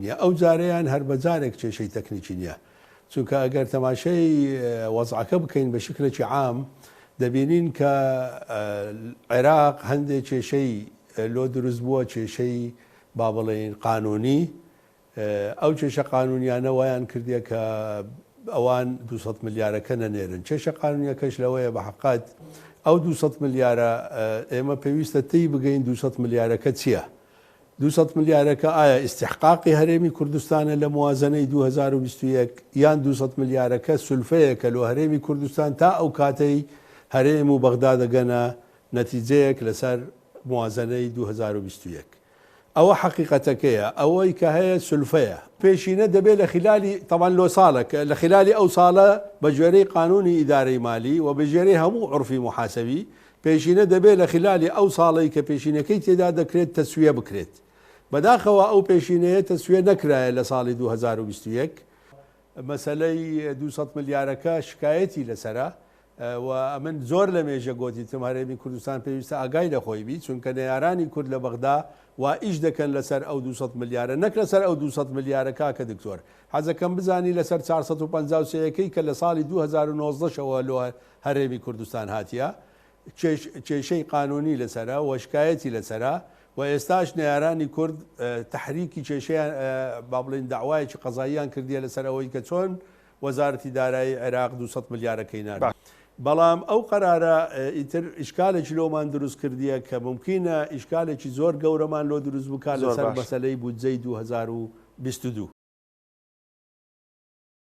نیە، ئەو جارەیان هەر بە جارێک کێشەی تەکنیکی نیە، چونکە ئەگەر تەماشای وەزعەکە بکەین بە شکلێکی عام دەبینین کە عێراق هەندێک کێشەی لۆ دروست بووە، کێشەی با بڵێین قانونی، ئەو کێشە قانونیانە وایان کردیە کە ئەوان 200 ملیارەکە نەنێرن. کێشە قانونیەکەش لەوەیە بە حەقەت ئەو 200 ملیارە ئێمە پێویستە تێی بگەین 200 ملیارەکە چییە؟ 200 ملیارەکە ئایا ئیستیحقاقی هەرێمی کوردستانە لە موازەنەی 2021 یان 200 ملیارەکە سولفەیەکە لۆ هەرێمی کوردستان تا ئەو کاتەی هەرێم و بەغدا دەگەنە نەتیجەیەک لەسەر موازەنەی 2021. ئەوە حەقیقەتەکەیە، ئەوەی کە هەیە سولفەیە. پێشینە دەبێت لە خیلالی تەبعەن لۆ ساڵێک لە خیلالی ئەو ساڵە بە گوێرەی قانونی ئیدارەی مالی و بە گوێرەی هەموو عورفی موحاسەبی پێشینە دەبێت لە خیلالی ئەو ساڵەی کە پێشینەکەی تێدا دەکرێت تەسویە بکرێت. بەداخەوە ئەو پێشینەیە تەسویە نەکرایە لە ساڵی 2021. مەسەلەی 200 ملیارەکە شکایەتی لەسەرە و ئەمن زۆر لە مێژە گۆتیتم هەرێمی کوردستان پێویستە ئاگای لە خۆی بی چونکە نەیارانی کورد لە بەغدا وا ئیش دەکەن لەسەر ئەو 200 ملیارە نەک لەسەر ئەو 200 ملیارە کاکە دکتۆر حەزەکەم بزانی لەسەر 453 ەکەی کە لە ساڵی 2019 شەوە لۆ هەرێمی کوردستان هاتیە کێشەی قانونی لەسەرە و شکایەتی لەسەرە و ئێستاش نەیارانی کورد تەحریکی کێشەیان با بڵێین دەعوایەکی قەزاییان کردیە لەسەر ئەوەی کە چۆن وەزارەتی دارایی عێراق 200 ملیارەکەی نارد. بەڵام ئەو قەرارە ئیتر ئیشکالێکی لۆمان دروست کردیە کە مومکینە ئیشکالێکی زۆر گەورەمان لۆ دروست بکات لەسەر مەسەلەی بودجەی 2022.